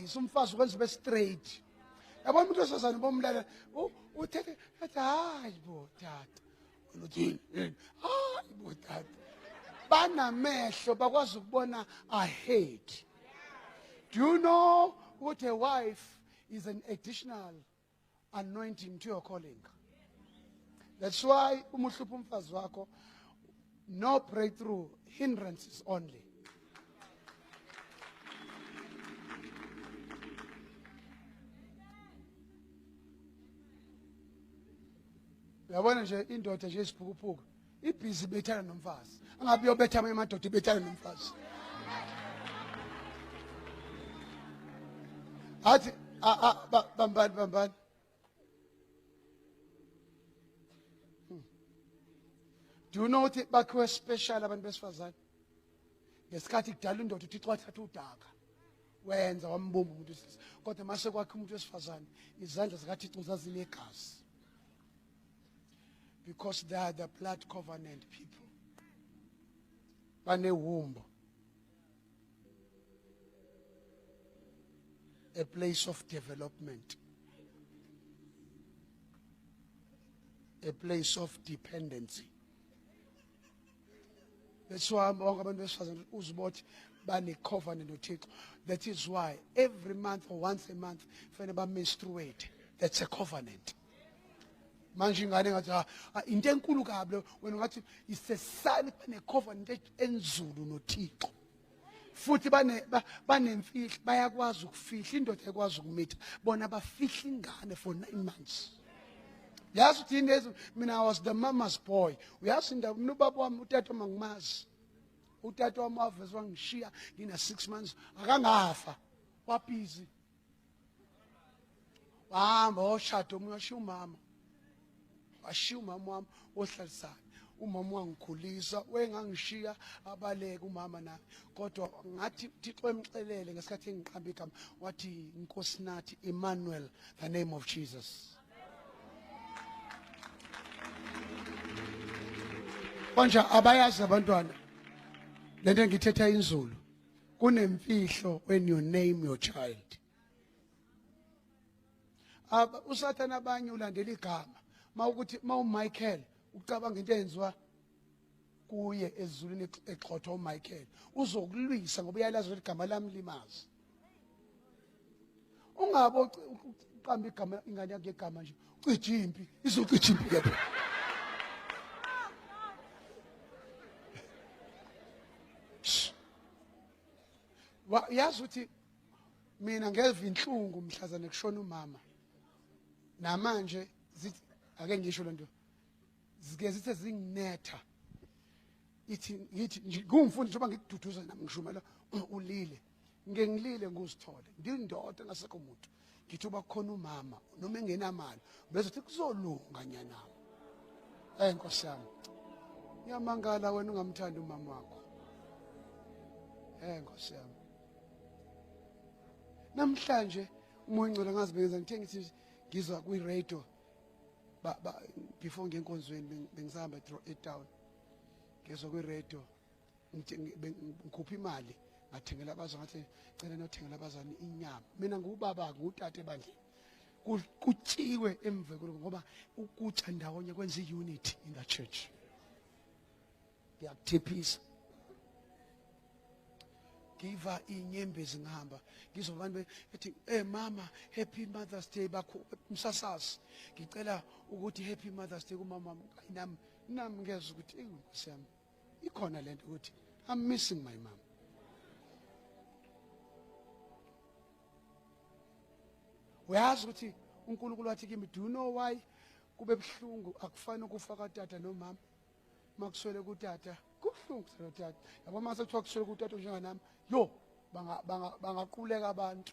uyakuqondisa umfazi, ukwenza ube straight. Yabona umuntu wesifazane bomlalela uthethe athi hayi bo tata, uthini hayi bo tata. Banamehlo, bakwazi ukubona ahead. Do you know what a wife is? An additional anointing to your calling. That's why uma uhlupha umfazi wakho, no breakthrough, hindrances only. Uyabona nje indoda nje isiphukuphuku ibhizi bethana nomfazi, angabe uyobetha amanye amadoda, ibethana nomfazi. Athi bambani bambani. Do you know ukuthi bakhiwe special abantu besifazane? Ngesikhathi kudala indoda, uThixo wathatha udaka wenza wambumba umuntu wesilisa, kodwa mase kwakhe umuntu wesifazane, izandla zikaThixo zazinegazi, because they are the blood covenant people. Banewumbo, a place of development, a place of dependency. That's why bonke abantu besifazane uzibothi bane-covenant noThixo. That is why every month or once a month fanele ba-menstruate. That's a covenant. Manje ingane ngathi into enkulu kabi lo, wena ungathi isesani. Bane-covenant enzulu noThixo, futhi banemfihlo, bayakwazi ukufihla. Indoda ekwazi ukumitha, bona bafihla ingane for 9 months. Yazi ukuthi yini lezi? Mina I was the mama's boy. Uyazi indaba, mina ubaba wami, utata wami angimazi. Utata wami waveze wangishiya ngina 6 months. Akangafa, wabhizi wahamba washada omunye, washiya umama, washiya umama wami ohlalisana. Umama wangikhulisa, wengangishiya abaleke umama nami, kodwa ngathi Thixo emxelele ngesikhathi engiqamba igama, wathi Nkosinathi Emmanuel, the name of Jesus. Manje abayazi abantwana lento engithetha inzulu. Kunemfihlo when you name your child. Usathana abanye ulandela igama, mawukuthi mawu Michael, ucabanga into eyenziwa kuye ezulwini exhotha uMichael, uzokulwisa ngoba uyalazi ukuthi igama lami limazi. Ungabe uqamba igama ingane yakhe igama nje, ucija impi, izocija impi ke phela. Yazi ukuthi mina ngeva inhlungu mhlazane kushona umama. Namanje zithi ake ngisho lento, zike zithe zinginetha, ithi ngithi ngumfundi njengoba ngikududuza nami ngishumela ulile, ngike ngilile nguzithole ndindoda ngasekho umuntu. Ngithi uba khona umama noma engenamali, bezothi kuzolunga nyanami. Eh Nkosi yami, ngiyamangala wena ungamthandi umama wakho. Eh Nkosi yami, namhlanje umoya ongcwele ngazi bengenza ngithe ngithi ngizwa kwi-radio before ngenkonzweni, bengisahamba etown, ngezwa kwi-radio, ngikhupha imali ngathengela abazali, ngathi cela nothengela abazali inyama. Mina ngubaba, ngutata ebandleni, kutshiwe emva ngoba ukutsha ndawonye kwenza i-unity in the church. Ngiyakuthiphisa, ngiva inyembezi, ngihamba ngizwa abantu bethi, "Hey mama, happy Mother's Day." Bakho umsasazi, ngicela ukuthi happy Mother's Day kumama. Nami nami ngezwe ukuthi inkosi yami ikhona lento ukuthi I'm missing my mom. Uyazi ukuthi uNkulunkulu wathi kimi, do you know why kube buhlungu? Akufani ukufa katata nomama. Makuswele kutata kubuhlungu, kuswele tata, yabo. Mase kuthiwa kuswele kutata njenganami, yo, bangaquleka abantu.